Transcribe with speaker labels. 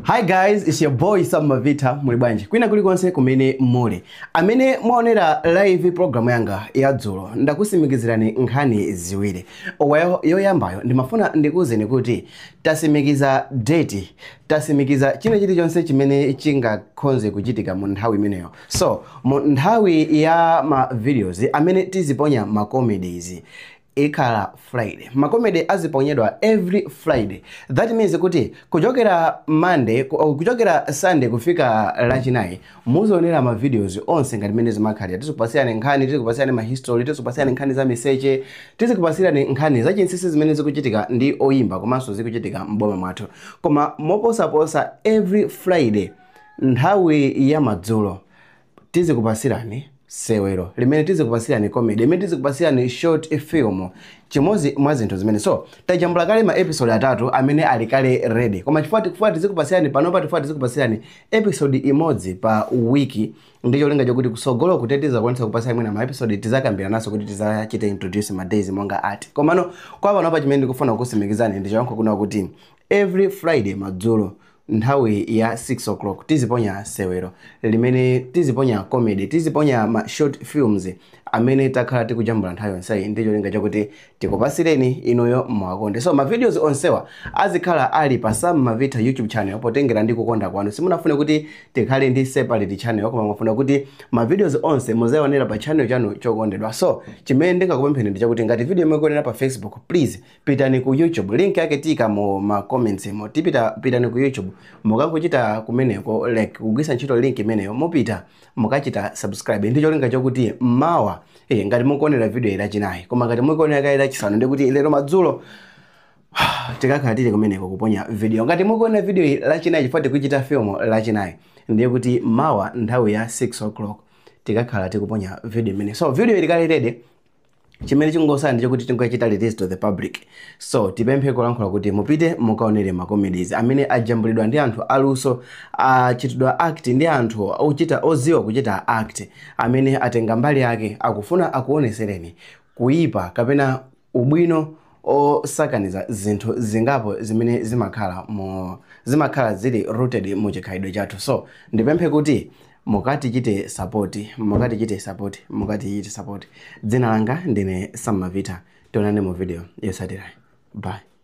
Speaker 1: Hi guys, it's your boy Sam Mavita. Muli bwanji kwina kulikonse kumene muli? Amene mwaonera live program yanga ya dzulo, ndakusimikizirani nkhani ziwiri. Yoyambayo, ndimafuna ndikuwuzeni kuti tasimikiza date, tasimikiza china chilichonse chimene chingakhonze kuchitika mu nthawi imeneyo. So mu nthawi ya ma videos amene tiziponya ma comedies ikhala Friday. Ma comedy aziponyedwa every Friday. That means kuti kuchokera Monday, kuchokera Sunday kufika Lachinayi, muzionera ma videos onse ngati mene zimakhalira. Tizikupasirani nkhani, tizikupasirani ma history, tizikupasirani nkhani za miseche, tizikupasirani nkhani zachinsinsi zimene zikuchitika ndi oyimba komanso zikuchitika m'boma mwathu. Koma moposaposa, every Friday nthawi ya madzulo tizikupasirani sewero limene tizikupasirani comedy, limene tizikupasirani short film, chimodzi mwa zinthu zimene. So tajambula kale ma episode atatu amene ali kale ready, koma chifukwa tikufuna tizikupasirani panopa, tifuna tizikupasirani episode imodzi pa wiki ndi cholinga chokuti kusogolo kuti tizakwanitsa kupasira mwina ma episode, tizakambira naso kuti tizachite introduce ma days monga ati. Komano kwa panopa, chimene ndikufuna kusimikizani ndi choyankho kuna kuti every Friday madzulo nthawi ya 6 o'clock tiziponya sewero limene tiziponya comedy, tiziponya ma short films amene takhala tikujambula nthawi yonseyi ndi cholinga chakuti tikupasireni inuyo mwakonde. So ma videos onsewa azikhala ali pa Sam Mavita YouTube channel. Potengera ndi kukonda kwanu, simunafune kuti tikhale ndi separate channel, koma mwafuna kuti ma videos onse muzaonera pa channel chanu chokondedwa. So chimene ndingakupempheni ndi chakuti ngati video mukuonera pa Facebook, please pitani ku YouTube, link yake tika mu ma comments mo. Tipita, pitani ku YouTube, mukangochita kumeneko like kugwisa ntchito link imeneyo, mupita mukachita subscribe ndi cholinga chokuti mawa, ngati mukuonera video iyi Lachinayi, koma ngati mukuonera kale Lachisanu, ndikuti lero madzulo tikakhala tili kumeneko kuponya video. Ngati mukuona video iyi Lachinayi, chifukwa tikuchita film Lachinayi, ndiye kuti mawa nthawi ya 6 o'clock tikakhala tikuponya video imene. So video ili kale ready, chimene chingosala ndi chokuti tingochita release to the public. So tipemphe kulankhula kuti mupite mukaonere ma comedies amene ajambulidwa ndi anthu aluso, achitidwa act ndi anthu ochita oziwa kuchita act, amene atenga mbali yake, akufuna akuonesereni kuyipa kapena ubwino osakaniza zinthu zingapo zimene zimakhala zili rooted mu chikhalidwe chathu. So ndipemphe kuti mukatichite support, mukatichite support, mukatichite support. Dzina langa ndine Sam Mavita. Tionane mu video yotsatirayi. Bye.